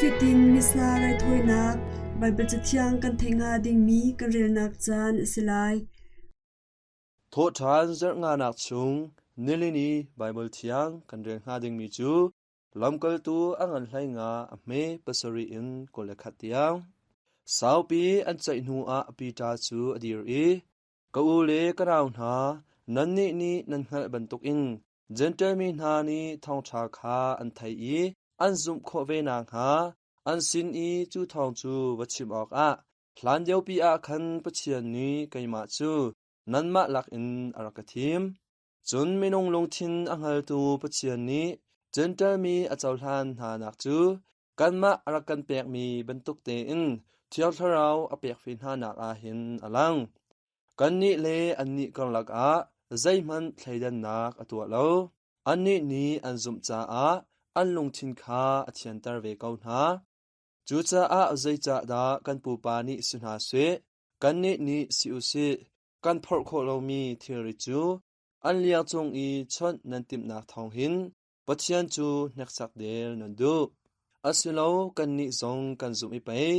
Nifatin Missa raithawinak Baibal Cathiang kan theih hnga dingmi kan relnak caan a si lai. Thawhṭhan zarh nganak chung nilini Baibal Thiang kan rel hnga dingmi cu Lamkaltu a ngan hlei nga a hme pasarih in 21 tiang. Saupi an ceih hnuah Peter cu a dir i, Ka u le ka nau hna, nannih nih nan hngalh bantukin Jentail mi hna nih thawngṭha kha an theih i an zumh khawh ve nakhnga an sin i cu thawng cu va chim awkah hlan liopi ah khan Pathian nih keimah cu nanmah lakin a rak ka thim. Cun minung lungthin a hngaltu Pathian nih Jentail mi a cohlan hnanak cu kanmah a rak kan pekmi bantuk tein Thiang Thlarau a pek ve hnanak ah hin a lang. Kannih le annih karlak ah zeihmanh thleidannak a tuah lo. Annih nih an zumh caah an lungthin kha a thianter ve ko hna. Cucaah zeicahdah kan pupa nih si hna seh, kannih nih si u sih, kan phorh khawh lomi thilri cu an liang cung i chawnh nan timhnak thawng hin Pathian cu hneksak del nan duh. Asilo kannih zong kan zumh i pei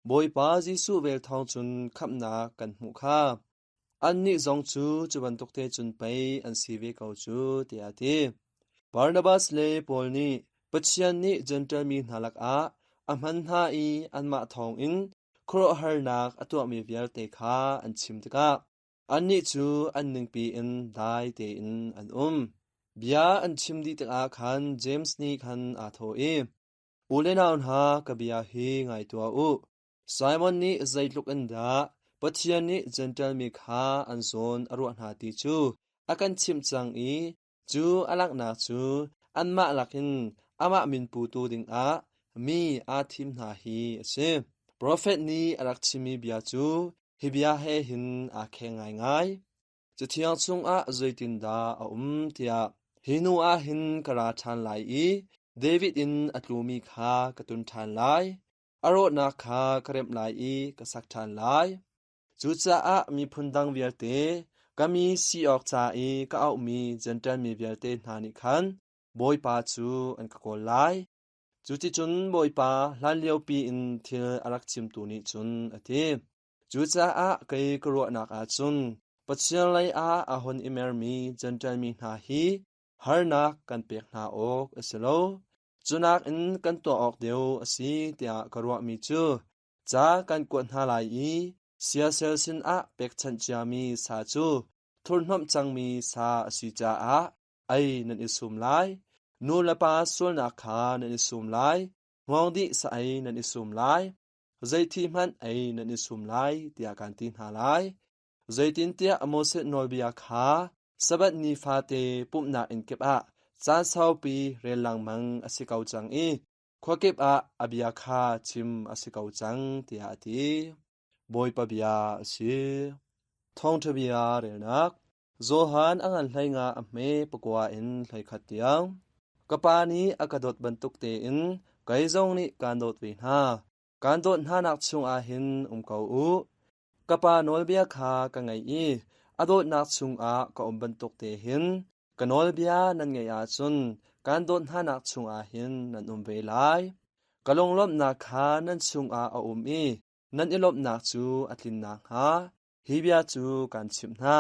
Bawipa Jesuh vel thawng cun khamhnak kan hmuh kha. Annih zong cu cu bantuk te cun pei an si ve ko cu, tiah a ti. Barnabas le Paul nih Pathian nih Jentail mi hna lakah a hman hna i anmah thawngin khuaruahharnak a tuahmi vialte kha an chim tikah annih cu an ningpi in dai tein an um. Bia an chim dih tikah khan James nih khan aa thawh i, U le nau hna, ka bia hi ngai tuah u. Simon nih zeitluk in dah Pathian nih Jentail mi kha an zawn a ruah hna ti cu a kan chimh cang i Cu a langhnak cu anmah lakin amah min putu dingah mi aa thim hna hi a si. Profet nih a rak chimmi bia cu hi bia he hin aa kheng ngaingai. Cathiang chungah zeitindah a um tiah, hi hnu ah hin ka ra ṭhan lai i David in a tlumi kha ka tun ṭhan lai, a rawhnak kha ka remh lai i ka sak ṭhan lai. Cucaah miphun dang vialte, ka mi si awk ca i ka auhmi Jentail mi vialte hna nih khan Bawipa cu an ka kawl lai. Cuticun Bawipa hlanliopi in thil a rak chimtu nih cun a ti. Cucaah kei ka ruahnak ah cun Pathian leiah a hun i mermi Jentail mi hna hi harnak kan pek hna awk a si lo. Cu nakin kan tuah awk deuh a si tiah ka ruahmi cu Ca kan kuat hna lai i siasel sinah pekchanh ciami sa cu thurhnomh cangmi sa a si caah ei nan i sum lai. Nu le pa sualnak kha nan i sum lai. Hngawng dih sa ei nan i sum lai. Zeithi hmanh ei nan i sum lai tiah kan ti hna lai. Zeitintiah Moses nawlbia kha Sabbath ni fate pumhnak inn kip ah caan saupi rel lengmang a si ko cang i Khuakip ah a bia kha chim a si ko cang, tiah a ti. Bawipa bia a si. Thawngṭha bia relnak Johan a ngan hleinga a hme pakua in hleikhat tiang. Ka pa nih a ka dawt bantuk tein kei zong nih kaan dawt ve hna. Kaan dawt hnanak chungah hin um ko u. Ka Pa nawlbia kha ka ngaih i a dawtnak chungah ka um bantuk te hin ka nawlbia nan ngaih ahcun kaan dawt hnanak chungah hin nan um ve lai. Ka lunglawmhnak kha nan chungah a um i nan i lawmhnak cu a tlin nakhnga hi bia cu kaan chimh hna.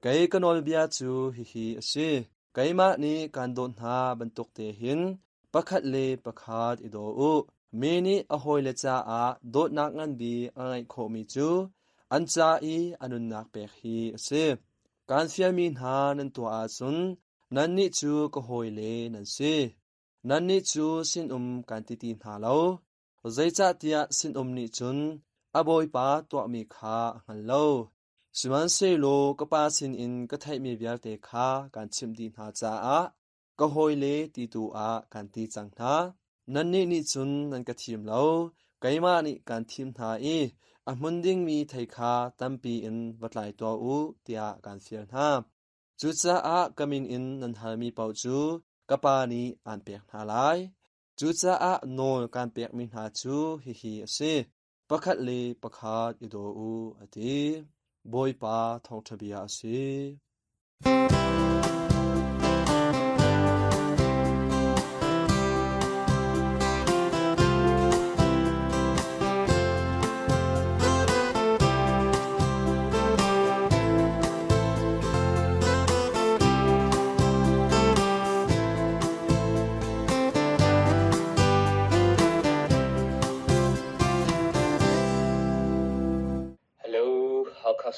Kei ka nawlbia cu hihi a si: keimah nih kaan dawt hna bantuk te hin pakhat le pakhat i daw u. Mi nih a hawile caah dawtnak ngan bik a ngeih khawhmi cu an ca i a nunnak pek hi a si. Kaan fialmi hna nan tuah ahcun nannih cu ka hawile nan si. Nannih cu sinum kaan ti ti hna lo, zeicahtiah sinum nih cun a bawipa tuahmi kha a hngal lo. Sihmanhsehlaw ka Pa sinin ka theihmi vialte kha kaan chimh dih hna caah ka hawile ti tu ah kaan ti cang hna. Nannih nih cun nan ka thim lo, keimah nih kaan thim hna i a hmun dingmi thei kha tampi in va tlai tuah u tiah kaan fial hna. Cucaah ka min in nan halmi paoh cu ka Pa nih aan pek hna lai. Cucaah nawl kaan pekmi hna cu hihi a si: Pakhat le pakhat i daw u, a ti. Bawipa thawngṭha bia a si.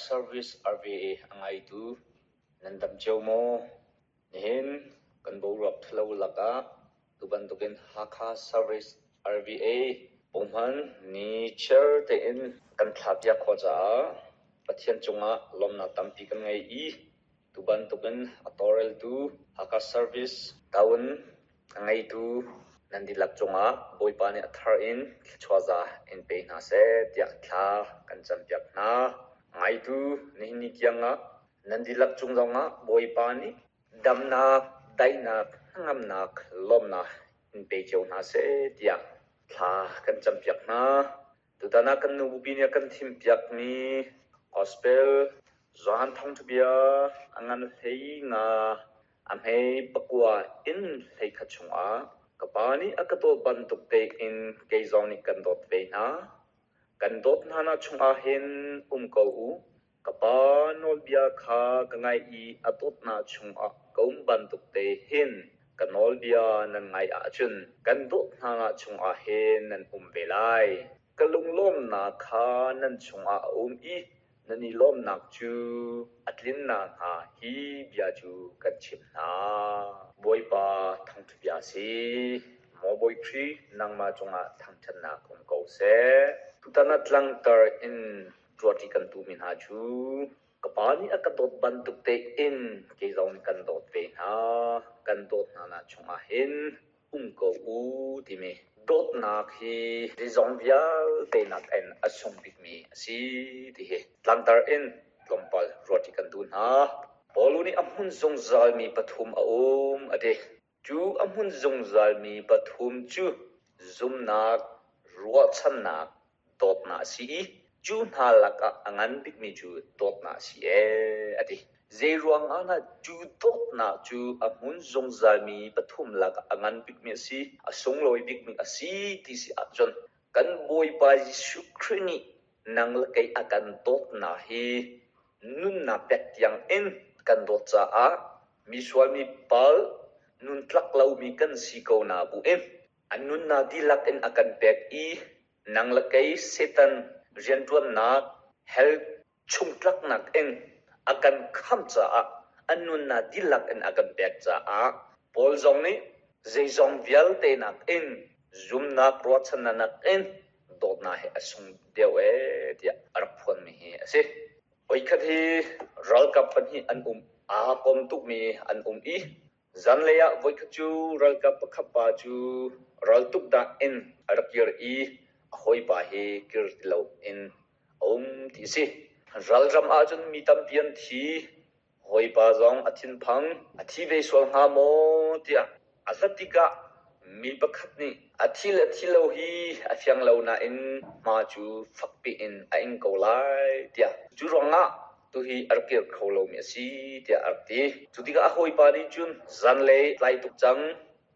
Service RVA a ngaitu nan dam cio maw? Nihin kan boruak ṭhalo lakah tubantukin Hakha Service RVA punghman ni chiar tein kan thlahpiak khawh caah Pathian cungah lawmnak tampi kan ngei i tubantukin a tawlreltu Hakha Service taun A ngeitu nan dihlak cungah Bawipa nih a thar in thluachuah za in pe hna seh tiah thla kan campiak hna. A ngaitu nihin ni tiangah nan dihlak cung zongah Bawipa nih damnak, daihnak, hnangamnak, lawmnak in pe cio hna seh tiah thla kan campiak hna. Tutan ah kan nu bupi nih a kan thimpiakmi Gospel Johan Thawngṭhabia a ngan hlei nga A hmei pakua in 11 chungah ka Pa nih a ka dawt bantuk tein kei zong nih kan dawt ve hna. Kan dawt hnanak chungah hin um ko u. Ka Pa nawlbia kha ka ngaih i a dawtnak chungah ka um bantuk te hin ka nawlbia nan ngaih ahcun kan dawt hnanak chungah hin nan um ve lai. Ka lunglawmnak kha nan chungah a um i Nan i lawmhnak cu a tlin nakhnga hi bia cu kan chimh hna. Bawipa thangṭhat bia a si. Maw Bawi Khrih, nangmah cungah thangṭhatnak um ko seh. Tutan ah tlangtar in ṭuaṭi kan duhmi hna cu ka Pa nih a ka dawt bantuk tein kei zong nih kan dawt ve hna. Kan dawt hnanak chungah hin um ko u timi dawtnak hi zeizong vialte nakin a sung bikmi a si ti hi tlangtar in tlawmpal ruahṭi kan duh hna. Paul nih a hmun zungzalmi pathum a um a ti. Cu a hmun zungzalmi pathum cu zumnak, ruahchannak, dawtnak a si i cu hna lakah a ngan bikmi cu dawtnak a si ee a ti. Zeiruang ah dah cu dawtnak cu a hmun zungzalmi pathum lakah a ngan bikmi a si, a sunglawi bikmi a si ti si ahcun kan Bawipa Jesuh Khrih nih nang le kei a kan dawtnak hi nunnak pek tiang in kan dawt caah misual mi pal nun tlak lomi kan si ko na bu in A nunnak dihlak in a kan pek i nang le kei Satan rianṭuannak hell chungtlaknak in a kan khamh caah a nunnak dihlak in a kan pek caah Paul zong nih zeizong vialte nakin zumnak ruahchannak nakin dawtnak hi a sung deuh ee tiah a rak phuanmi hi a si. Voikhat hi ralkap pahnih an um aa kom tukmi an um i Zanlei ah voikhat cu ralkap pakhat pa cu raltuk dah in a rak kir i a hawipa hi kir ti loin a um ti a si. Ralram ahcun mi tampi an thi. Hawipa zong a thinphang. A thi ve sual hnga maw tiah a hlat tikah mi pakhat nih a thi le thi lo hi a fiang lo nain hma cu fakpi in a ing ko lai tiah cu ruangah tuhi a rak kir kho lomi a si tiah a rak ti. Cu tikah a hawipa nih cun zanlei tlai tuk cang,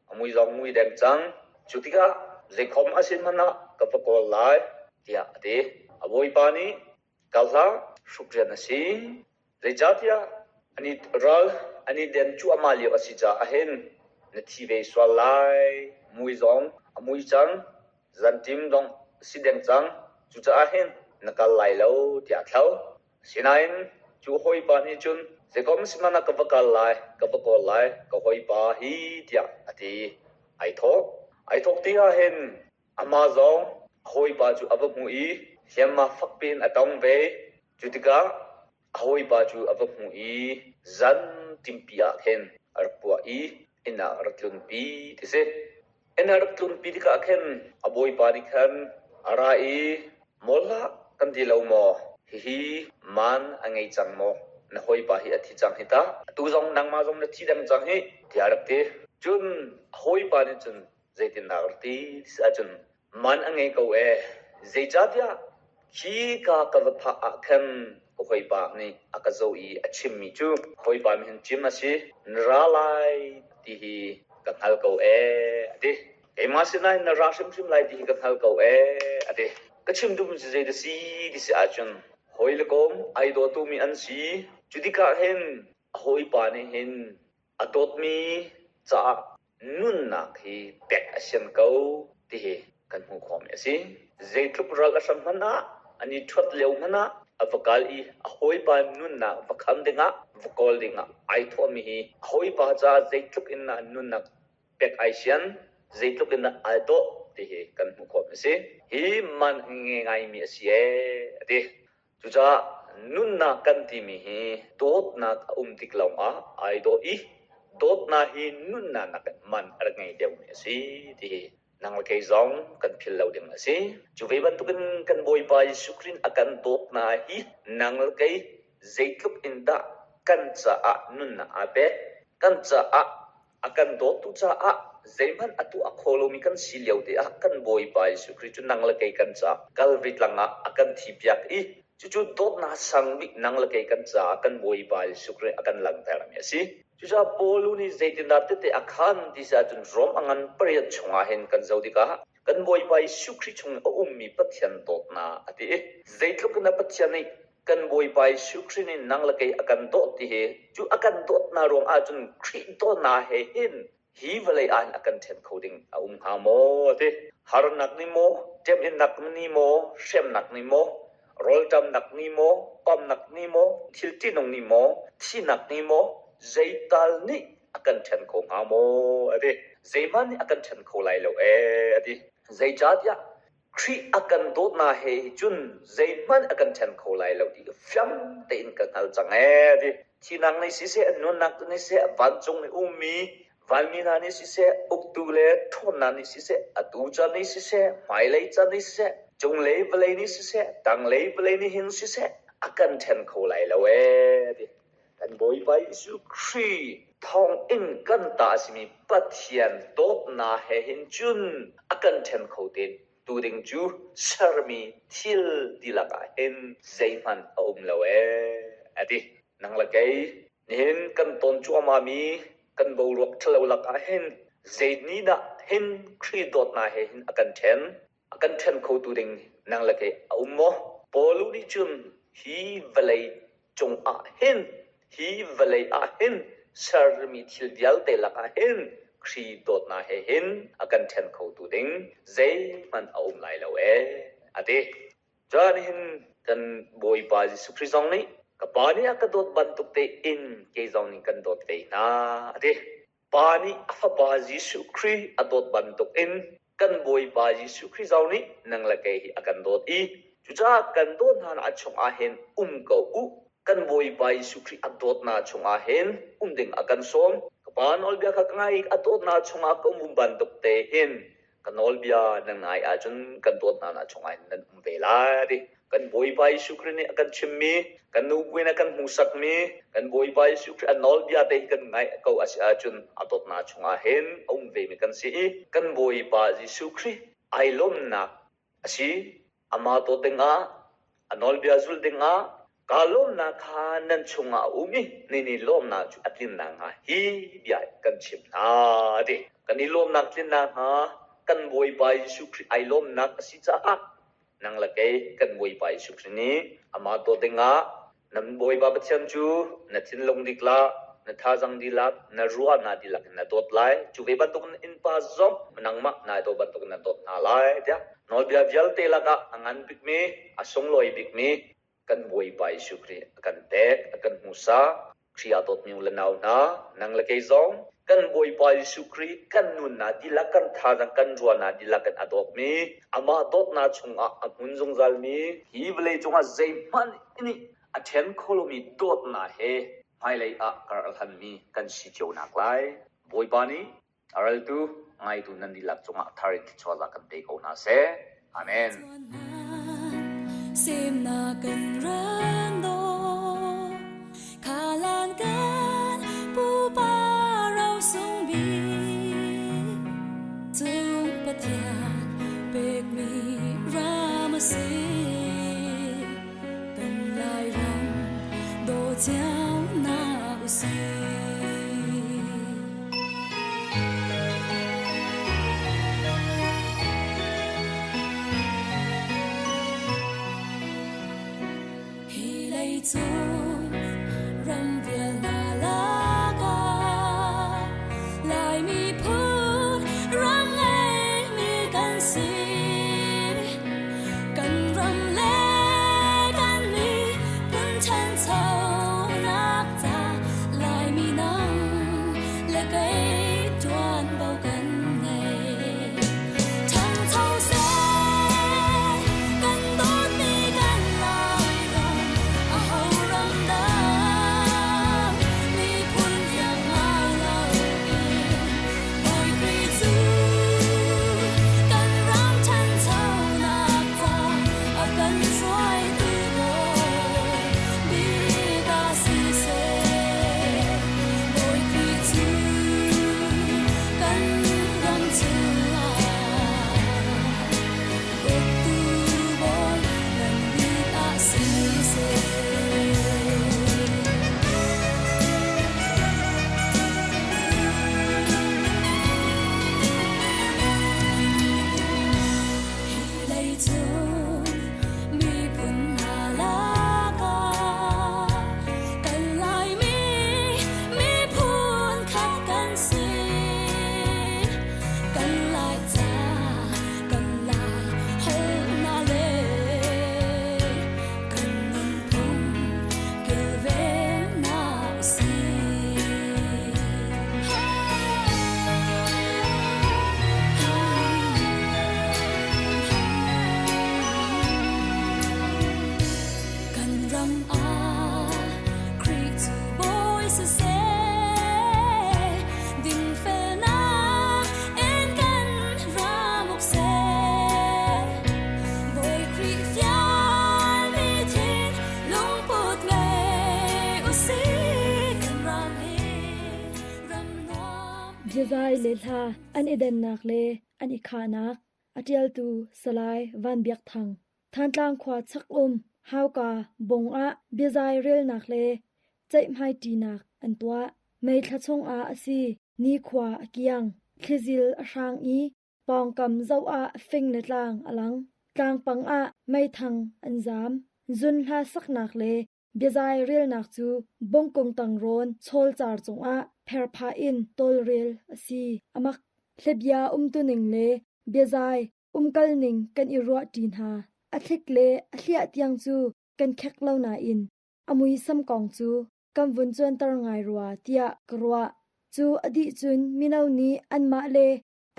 a mui zong mui deng cang. Cu tikah zeikhom a si hmanh ah ka va kawl lai tiah a ti. A bawipa nih kal hlah, hruk rian a si. Zeicahtiah an i ral an i den cuahmah lio a si caah hin na thi ve sual lai. Mui zong a mui cang, zanṭim zong a si deng cang. Cucaah hin na kal lai lo tiah a thlo. Asinain cu hawipa nih cun zeikom sihmanh ah ka va kal lai, ka va kawl lai, ka hawipa hi tiah a ti. Ai thawh. Ai thawk ti ah hin amah zong a hawipa cu a va hmuh i hliamhma fakpi in a tong ve. Cu tikah a hawipa cu a va hmuh i zan ṭimpi ah khin a rak puah i inn ah a rak tlunpi ti si. Inn a rak tlunpi tikah khin a bawipa nih khan a ra i, Mawl hlah kan ti lo maw? Hihi man a ngei cang maw? Na hawipa hi a thi cang hi tah. Atu zong nangmah zong na thi deng cang hih, tiah a rak ti. Cun a hawipa nih cun zeitindah a rak ti ti ahcun, Man a ngei ko ee. Zeicahtiah khi ka ka va phak ah khan ka hawipa nih a ka zoh i a chimmi cu hawipa nih hin cim a si, na ra lai ti hi ka hngal ko ee a ti. Keimah sinah hin na ra hrimhrim lai ti hi ka hngal ko ee a ti. Ka chim duhmi cu zei dah si ti si ahcun hawi le kom ai dawtumi an si. Cu tikah hin a hawipa nih hin a dawtmi caah nunnak hi pek a sian ko ti hi kan hmuh khawhmi a si. Zeitluk ral a hram hmanh ah, an i ṭhuat lio hmanh ah, a. a va kal i a hawipa nunnak va kham dingah va kawl dingah ai thawhmi hi a hawipa caah zeitluk in dah nunnak pek ai sian, zeitluk in dah ai dawh ti hi kan hmuh khawh a si. Hi man nge ngaimi a si ee a ti. Cucaah nunnak kan timi hi dawtnak a um tik lawngah ai dawh i dawtnak hi nunnak nakin man a rak ngei deuhmi a si ti hi nang le kei zong kan philh lo ding a si. Cu ve bantukin kan Bawipa Jesuh Khrih a kan dawtnak hi nang le kei zeitluk in dah kan caah nunnak aa pek, kan caah a kan dawttu caah zeihmanh a tuah kho lomi kan si lio te ah kan Bawipa Jesuh Khrih cu nang le kei kan caah Kalvary tlang ah a kan thipiak i cucu dawtnak sang bik nang le kei kan caah kan Bawipa Jesuh Khrih a kan langhtermi a si. Cucaah Paul nih zeitindah tete a khan ti si ahcun Rom a ngan pariat chungah hin kan zoh tikah kan Bawipa Jesuh Khrih chung a ummi Pathian dawtnak a ti i zeitluk in a Pathian nih kan Bawipa Jesuh Khrih nih nang le kei a kan dawt ti hi cu a kan dawtnak ruang ahcun Khrih dawtnak he hin hi vawlei ah hin a kan ṭhen kho ding a um hnga maw a ti. Harnak nih maw, ṭemhinnak nih maw, hremnak nih maw, rawlṭamnak nih maw, pamnak nih maw, thil ṭihnung nih maw, thihnak nih maw, zeital nih a kan ṭhen kho hnga maw a ti. Zeihmanh nih a kan ṭhen kho lai lo ee a ti. Zeicahtiah Khrih a kan dawtnak he cun zeihmanh a kan ṭhen kho lai lo ti fiang tein ka hngal cang ee ti. Thihnak nih siseh, nunnak nih siseh, vancung i ummi vanmi hna nih siseh, uktu le ṭhawnnak nih siseh, atu caan nih siseh, hmailei caan nih siseh, cunglei vawlei nih siseh, tanglei vawlei nih hin siseh, a kan ṭhen kho lai lo ee ti. Kan Bawipa Jesuh Khrih thawngin kan ta a simi Pathian dawtnak he hin cun a kan ṭhen kho te tu ding cu sermi thil dihlak ah hin zeihmanh a um lo ee a ti. Nang le kei nihin kan tawn cuahmahmi kan boruak ṭhalo lakah hin zei ni dah hin Khrih dawtnak he hin a kan ṭhen? A kan ṭhen khotu ding nang le kei a um maw? Paul nih cun hi vawlei cungah hin, hi vawlei ah hin sermi thil vialte lakah hin Khrih dawtnak he hin a kan ṭhen khotu ding zeihmanh a um lai lo ee, a ti. Cun hin kan Bawipa Jesuh Khrih zong nih ka Pa nih a ka dawt bantuk tein kei zong nih kan dawt ve hna, a ti. Pa nih a Fapa Jesuh Khrih a dawt bantukin kan Bawipa Jesuh Khrih zong nih nang le kei hi a kan dawt i cucaah kan dawt hnanak chungah hin um ko u. Kan Bawipa Jesuh Khrih a dawtnak chungah hin um ding a kan sawm. Ka Pa nawlbia kha ka ngai i a dawtnak chungah ka um bantuk te hin ka nawlbia nan ngai ahcun kan dawt hna nak chungah hin nan um ve lai ti. Kan Bawipa Jesuh Khrih nih a kan chimmi, kan nu buin a kan hmuhsakmi, kan Bawipa Jesuh Khrih a nawlbia te hi kan ngaih ko a si ahcun a dawtnak chungah hin a um vemi kan si i kan Bawipa Jesuh Khrih ai lawmnak a si. Amah dawt dingah, a nawlbia zulh dingah kaa lawmnak kha nan chungah a um i nan i lawmnak cu a tlin nakhnga hi bia kan chimh hna a ti. Kan i lawmnak tlin nakhnga kan Bawipa Jesuh Khrih ai lawmnak a si caah nang le kei kan Bawipa Jesuh Khrih nih amah dawt dingah nan Bawipa Pathian cu na thinlung dihlak, na thazaang dihlak, na ruahnak dihlak in na dawt lai. Cu ve bantukin innpa zong nangmah naa dawt bantukin na dawt hna lai tiah nawlbia vialte lakah a ngan bikmi, a sunglawi bikmi kan Bawipa Jesuh Khrih a kan pek, a kan hmuhsak. Khrih ah dawtmi u le nau hna, nang le kei zong kan Bawipa Jesuh Khrih kan nunnak dihlak, kan thazaang, kan ruahnak dihlak in a dawtmi, amah dawtnak chungah a hmun zungzalmi, hi vawlei cungah zeihmanh nih a ṭhen kho lomi dawtnak he hmailei ah kar a hlanmi kan si cio naklai Bawipa nih A raltu ngaitu nan dihlak cungah thar in thluachuah kan pe ko hna seh. Amen. Semnak kan ran do khalan kan pupa ro sung bi cung Pathian pekmi ram a si kan lai ram do cio na usih. Hi leicung ram vial hna lakah Lai miphun ram ngeimi kan si. Kan ram le kan mi. kei ṭuanvo kan ngei. Ṭhangcho seh kan dawtmi kan Lairam, aho ram dang miphun iang ngai loin Bawi Khrih cu kan ram ṭhanchonak ca a kan hruaitu bawi bik ah siseh. Bawi Khrih cu kan ram chungah uktu bawi ngan bik ah siseh. Hi leicung miphun hna lakah kan Laimi miphun khat kan si. Kan Laica, kan Lai holhnak le kan nunphung kilvennak a si. Kan ram ah Khrih cu bawi siseh, dinfelnak in kan ram uk seh. Bawi Khrih fialmi thin lungput ngei usih, kan ram hi ram nuam. Biazai le hla an i dannak le an i khahnak a ṭialtu Salai Van Biak Thang. Thantlang khua chak um Hauka bung ah biazai relnak le ceihmaiṭinak an tuah. May thla chungah a si. Nikhua a kiang. Thlizil a hrang i pawngkam zoh ah fing le tlang a lang. Tlangpang ah meithang an zaam. Zun hla saknak le biazai relnak cu bungkung tang rawn chawlcar cungah pherphah in tawlrel a si. A mak. Hlabia umtuning le biazai umkalning kan i ruahṭi hna. A thlik le a hliah tiang cu kan khek lo nain a muisam kong cu kan vun cuanter ngai rua tiah ka ruah. Cu a dih cun mino nih anmah le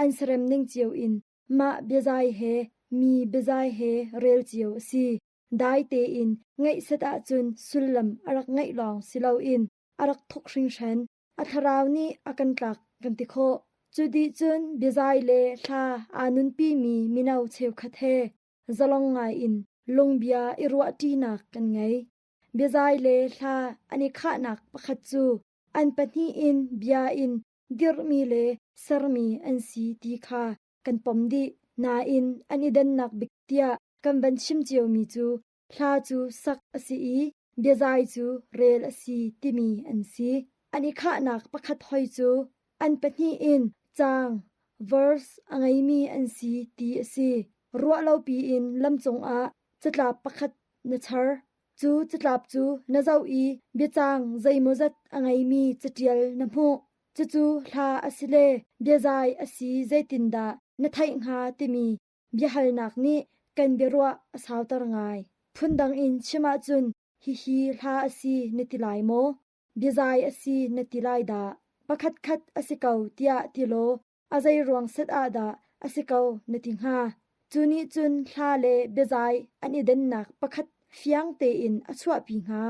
an sarem ning cio in mah biazai he mi biazai he rel cio a si. Dai tein ngaihset ahcun sullam a rak ngeih lawng si loin a rak thuk hringhran. A thlarau nih a kan tlak kan ti khawh. Cu dih cun biazai le hla aa nunpimi mino cheukhat he zalong ngaiin lungbia i ruahṭinak kan ngei. Biazai le hla an i khahnak pakhat cu an pahnih in bia in dirhmi le sermi an si ti kha kan pom dih. Nain an i dannak bik tiah kan van chim ciomi cu hla cu sak a si i biazai cu rel a si timi an si. An i khahnak pakhat hoi cu an pahnih in caang verse a ngeimi an si ti a si. Ruahlopi in lamcung ah catlap pakhat na char. Cu catlap cu na zoh i biacaang zeimawzat a ngeimi caṭial na hmuh. Cucu hla a si le biazai a si zeitindah na theih hnga timi biahalnak nih kan biaruah a sauter ngai. Phundang in chim ahcun hihi hla a si na ti lai maw? Biazai a si na ti lai dah? Pakhatkhat a si ko tiah ti law a zei ruang set ah dah a si ko na ti hnga? Cu nih cun hla le biazai an i dannak pakhat fiang tein a chuahpi hnga.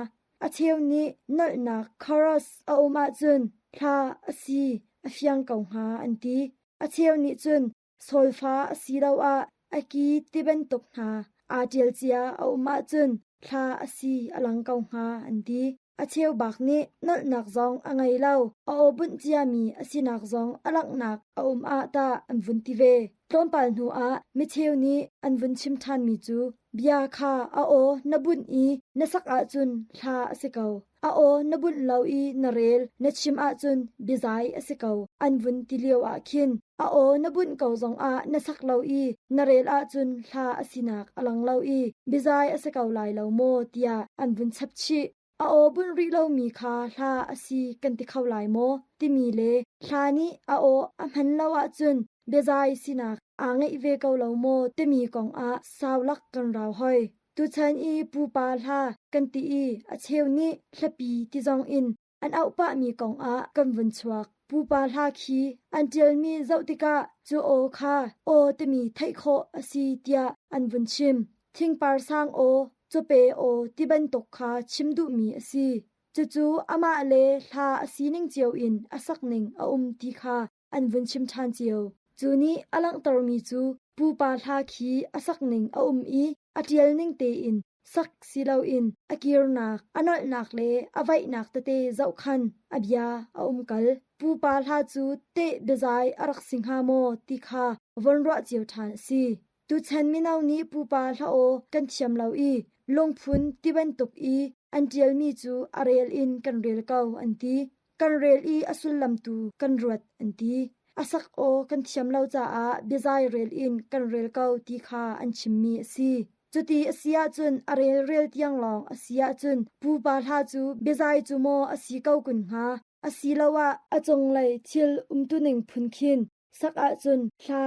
A cheu nih nolhnak chorus a um ahcun hla a si a fiang ko hnga an ti. A cheu nih cun solfa asiloah a ki tibantuk hna aa ṭial cia a um ahcun hla a si a lang ko hnga an ti. A cheu bak nih nolhnak zong a ngei lo, a aw bunh ciami a sinak zong a langhnak a um ah tah an vun ti ve. Tlawmpal hnu ah micheu nih an vun chim ṭhanmi cu bia kha a aw na bunh i na sak ahcun hla a si ko. A aw na bunh lo i na rel na chim ahcun biazai a si ko an vun ti lio ah khin a aw na bunh ko zongah na sak lo i na rel ahcun hla a sinak a lang lo i biazai a si ko lai lo maw tiah an vun chap chih. A aw bunh rih lomi kha hla a si kan ti kho lai maw timi le hla nih a aw a hman lo ahcun biazai sinak aa ngeih ve ko lo maw timi kong ah sau lak kan rau hoi. Tuchan i pupa hla kan ti i a cheu nih hlapi ti zong in an auh pahmi kong ah kan vun chuak. Pupa hla khi an ṭialmi zoh tikah cu aw kha aw timi theih khawh a si tiah an vun chim. Thingpar sang aw, cawpe aw ti bantuk kha chim duhmi a si. Cucu amah le hla a sining cio in a sakning a um ti kha an vun chim ṭhan cio. Cu nih a langhtermi cu pupa hla khi a sakning a um i a ṭialning tein sak si loin a kirnak, a nolhnak le a vaihnak tete zoh khan a bia a umkal. Pupa hla cu teh biazai a rak si hnga maw ti kha von ruah cio ṭhan a si. Tuchan mino nih pupa hla aw kan thiam lo i lungphun ti bantuk i an ṭialmi cu a rel in kan rel ko an ti. Kan rel i a sullam tu kan ruat an ti. A sak aw kan thiam lo caah biazai rel in kan rel ko ti kha an chimmi a si. Cuti a si ahcun a rel rel tiang lawng a si ahcun pupa hla cu biazai cu maw a si ko kun hnga? Asiloah a cunglei thil umtuning phun khin sak ahcun hla,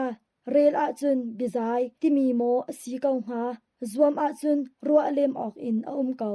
rel ahcun biazai timi maw a si ko hnga? Zuam ahcun ruah lem awk in a um ko.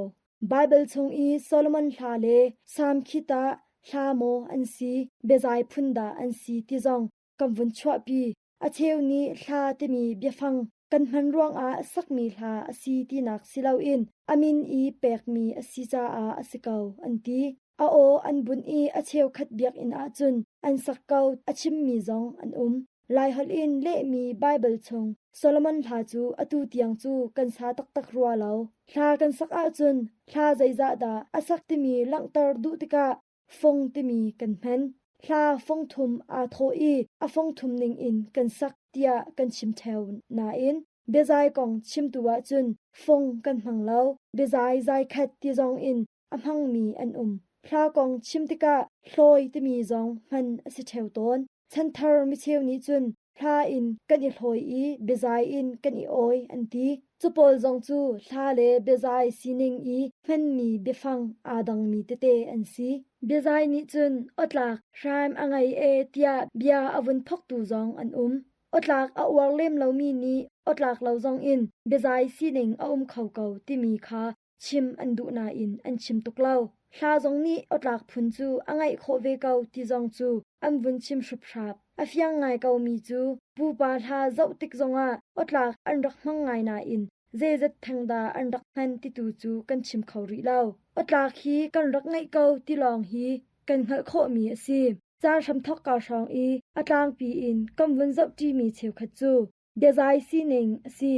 Baibal chung i Solomon hla le Salm khi tah hla maw an si, biazai phun dah an si ti zong kan vun chuahpi. A cheu nih hla timi biafang kan hman ruangah sakmi hla a si tinak si loin a min i pekmi a si caah a si ko an ti. A aw an bunh i a cheukhat biakinn ahcun an sak ko a chimmi zong an um. Laiholh in lehmi Baibal chung Solomon hla cu atu tiang cu kan sa taktak rua lo. Hla kan sak ahcun hla zeizah dah a sak timi langhter duh tikah fong timi kan hman. Hla fong thum aa thawh i a fong thum ningin kan sak tiah kan chim ṭheo nain biazai kong chimtu ahcun fong kan hmang lo. Biazai zai khat ti zong in a hmangmi an um. Hla kong chim tikah hlawi timi zong hman a si ṭheo tawn. Chanthar micheu nih cun hla in kan i hlawi i biazai in kan i awi an ti. Cu pawl zong cu hla le biazai sining i hmanmi biafang aa dangmi tete an si. Biazai nih cun awtlak hraim a ngei e tiah bia a vun thawktu zong an um. Awtlak a uar lem lomi nih awtlak lo zong in biazai sining a um kho ko timi kha chim an duh nain an chim tuk lo. Hla zong nih awtlak phun cu a ngaih khawh ve ko ti zong cu an vun chim hruphrap. A fiang ngai komi cu pupa hla zoh tik zongah awtlak an rak hmang ngai nain zeizat theng dah an rak hman titu cu kan chim kho rih lo. Awtlak hi kan rak ngeih ko ti lawng hi kan hngalh khawhmi a si. Caan hramthawk ka hrawng i a tlangpi in kan vun zohṭimi cheukhat cu biazai sining a si.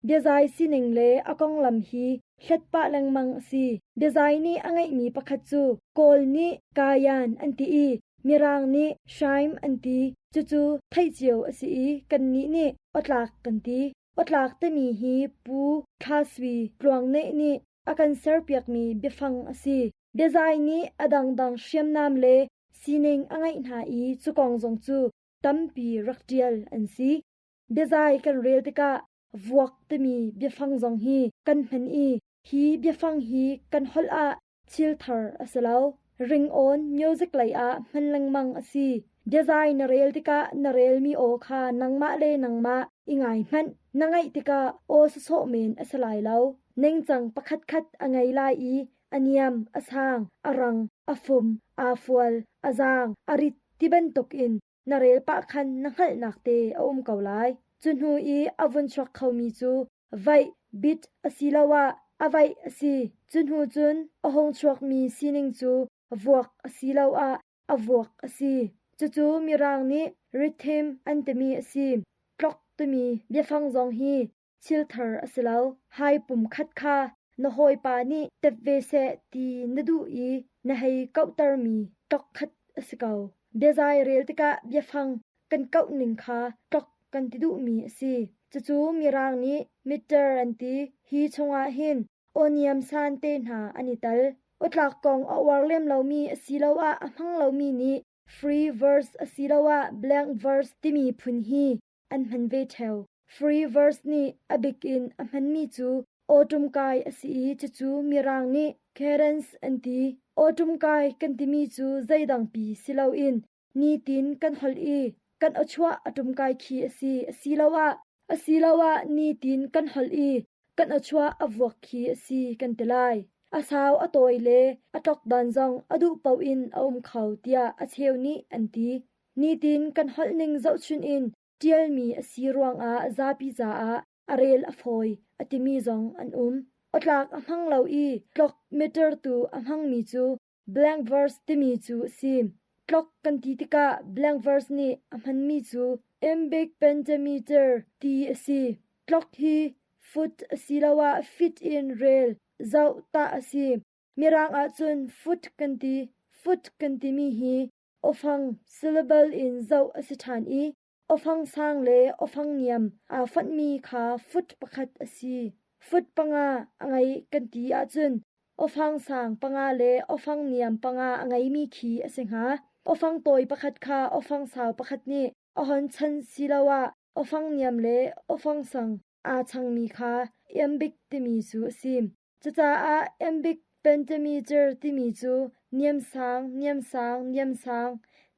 Biazai sining le a konglam hi hlet pah lengmang a si. Biazai nih a ngeihmi pakhat cu Kawl nih Kayan an ti i Mirang nih Shime an ti. Cucu theih cio a si i kannih nih awtlak kan ti. Awtlak timi hi Pu Thla Sui Tluangneh nih a kan serpiakmi biafang a si. Biazai nih a dangdang hriamnam le sining a ngeih hna i cu kong zong cu tampi rak ṭial an si. Biazai kan rel tikah vuak timi biafang zong hi kan hman i hi biafang hi kan holh ah thil thar a si lo. Ringawn music lei ah hman lengmang a si. Biazai na rel tikah na relmi aw kha nangmah le nangmah i ngai hmanh. Na ngaih tikah aw sawsawh men a si lai lo. Ningcang pakhatkhat a ngei lai i a niam, a sang, a rang, a fum, aa fual, a zaang, a rit ti bantukin na rel pah khan na hngalhnak te a um ko lai. Cu hnu i a vun chuak khomi cu vaih, bit asiloah a vaih a si. Cu hnu cun a hung chuakmi sining cu vuak asiloah a vuak a si. Cucu Mirang nih rhythm an timi a si. Tlok timi biafang zong hi thil thar a si lo. Hai pum khat kha na hawipa nih tep ve seh ti na duh i na hei kauhtermi tlok khat a si ko. Biazai rel tikah biafang kan kauh ning kha tlok kan ti duhmi a si. Cucu Mirang nih meter an ti. Hi chungah hin awniam san te hna an i tel. Awtlak kong a uar lem lomi asiloah a hmang lomi nih free verse asiloah blank verse timi phun hi an hman ve ṭheo. Free verse nih a bik in a hmanmi cu awṭumkai a si i cucu Mirang nih cadence an ti. Awṭumkai kan timi cu zeidangpi si loin nitin kan holh i kan awchuah a ṭumkai khi a si asiloah asiloah nitin kan holh i kan awchuah a vuak khi a si kan ti lai. A sau a tawi le a tlokdan zong a duh paoh in a um kho tiah a cheu nih an ti. Nitin kan holhning zohchun in ṭialmi a si ruangah zapi caah a rel a fawi a timi zong an um. Awtlak a hmang lo i tlok meter tu a hmangmi cu blank verse timi cu a si. Tlok kan ti tikah blank verse nih a hmanmi cu iambic pentameter ti a si. Tlok hi foot asiloah feet in rel, zoh, tah a si. Mirang ahcun foot kan ti. Foot kan timi hi awfang syllable in zoh a si ṭhan i awfang sang le awfang niam aa fonhmi kha foot pakhat a si. Foot panga a ngei kan ti ahcun awfang sang panga le awfang niam panga a ngeimi khi a si hnga. Awfang tawi pakhat kha awfang sau pakhat nih a hon chan siloah awfang niam le awfang sang aa changmi kha iambic timi cu a si. Cucaah iambic pentameter timi cu niamsang, niamsang, niamsang,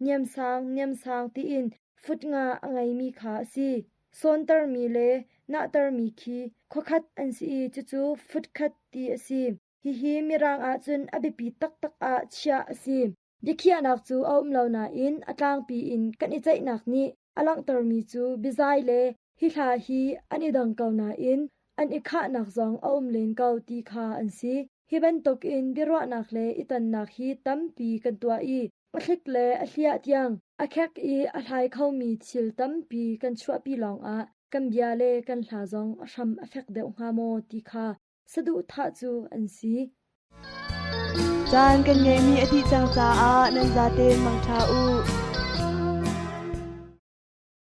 niamsang, niamsang tiin fut nga a ngeimi kha a si. Sawntermi le nahtermi khi khuakhat an si i cucu fut khat ti a si. Hihi Mirang ahcun a biapi taktak ah chiah a si. Biakhiahnak cu a um lo nain a tlangpi in kan i ceihnak nih a langhtermi cu biazai le hi hla hi an i dang ko nain an i khahnak zong a um len ko ti kha an si. Hi bantukin biaruahnak le i tonnak hi tampi kan tuah i a thlik le a hliah tiang a khek i a hlai khomi thil tampi kan chuahpi lawngah kan bia le kan hla zong a hram a fek deuh hnga maw ti kha saduhthah cu an si. Caan kan ngeihmi a dih cang caah nan zaten mangṭha u.